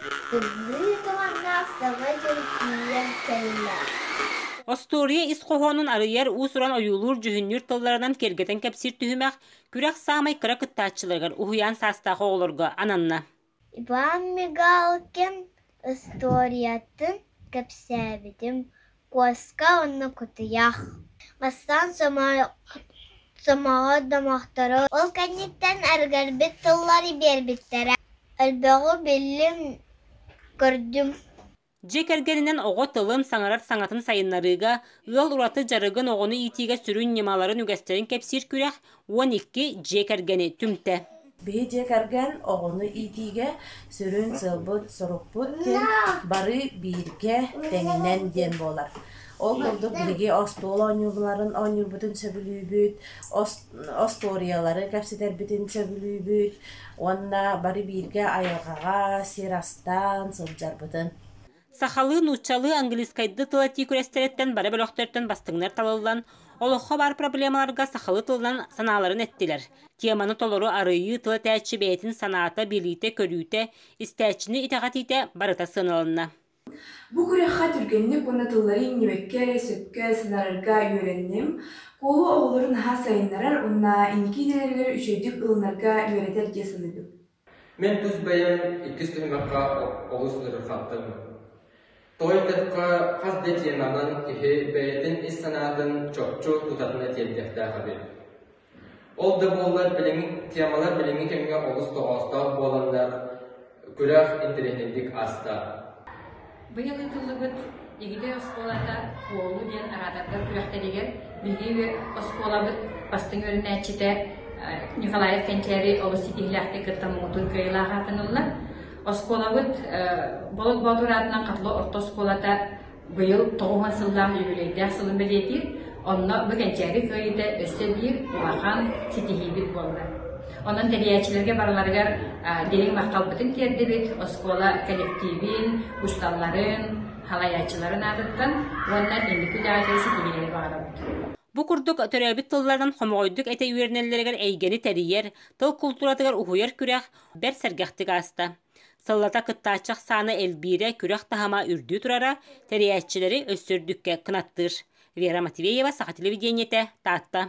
Тымныы туманнаах Саҥа дьыл тиийэн кэллэ. Остуоруйа ис хоһоонун арыйар уус-уран ойуулуур-дьүһүннүүр тылларынан киэргэтэн кэпсиир түһүмэх күрэх саамай кыра кыттааччыларыгар уһуйаан саастаах оҕолорго ананна. Иван Мигалкин историятын кэпсээбитим «Куоска уонна кутуйах». Бастаан сомоҕо домохтору, ол кэнниттэн эргэрбит тыллары биэрбиттэрэ. Элбэҕи биллим, көрдүм. Дьиэ кэргэнинэн оҕо тылын, саҥарар саҥатын сайыннарыыга, ыал ураты дьарыгын оҕону иитиигэ сүрүн ньымаларын, үгэстэрин кэпсиир күрэх 12 дьиэ кэргэни түмтэ. Биһи дьиэ кэргэн оҕону иитиигэ сүрүн сыалбыт-сорукпут диэн бары бииргэ тэҥинэн диэн буолар. Ол курдук биһиги остуол оонньууларын оонньуурбутун сөбүлүүбүт, остуоруйалары кэпсэтэрбитин сөбүлүүбүт уонна бары бииргэ айылҕаҕа сир астаан сылдьарбытын. Сахалыы, нууччалыы, английскайдыы тыл этии күрэстэриттэн бары бөлөхтөртөн бастыҥнар талыллан, олоххо баар проблемаларга сахалыы тылынан санааларын эттилэр. Теманы толору арыйыы тыл этээччи бэйэтин санаата, билиитэ-көрүүтэ, истээччини итэҕэтиитэ барыта сыаналанна. Бу күрэххэ түргэнник уонна тыллары иҥнибэккэ эрэ сөпкө саҥарарга үөрэнним. Куолу оҕолору наһаа сайыннарар уонна инники идэлэригэр үчүгэйдик ылынарга үөрэтэр дии саныыбын. Мин тус бэйэм иккис түһүмэххэ олус ыарырҕаттым. Тоҕо диэтэххэ, хас да теманан киһи бэйэтин ис санаатын чопчу тутатына тиэрдиэхтээх эбит. Ол да буоллар билиҥҥи темалар билиҥҥи кэмҥэ олус тоҕоостоох буоланнар, күрэх интэриэһинэйдик ааста. Быйыл ыытыллыбыт Игидэй оскуолата Куолу диэн араатардар күрэхтэригэр биһиги оскуолабыт бастыҥ үөрэнээччитэ Николаев Кэнчээри олус ситиһиилээхтик кытта муҥутуур кыайыылаах аатын ылла. Оскуолабыт Болот Боотур аатынан Хатылы орто оскуолата Быйыл 90 сыллаах юбилейдаах сылын бэлиэтиир, онно бу Кэнчээри кыайыыта өссө биир улахан ситиһиибит буолла. Онон тэрийээччилэргэ барыларыгар дириҥ махталбытын тиэрдибит, оскуола кэлэктиибин, учууталларын, салайааччыларын аатыттан уонна инники үлэҕитигэр ситиһиилэри баҕарабыт. Бу курдук төрөөбүт тылларынан хомоҕойдук этэ үөрэнэллэригэр эйгэни тэрийэр, тыл култууратыгар уһуйар күрэх бэрт сэргэхтик ааста. Сыллата кыттааччы ахсаана элбиирэ, күрэх таһыма үрдүү турара тэрийээччилэри өссө үрдүккэ кынаттыыр. Вера Матвеева, Саха телевидениетэ, Таатта.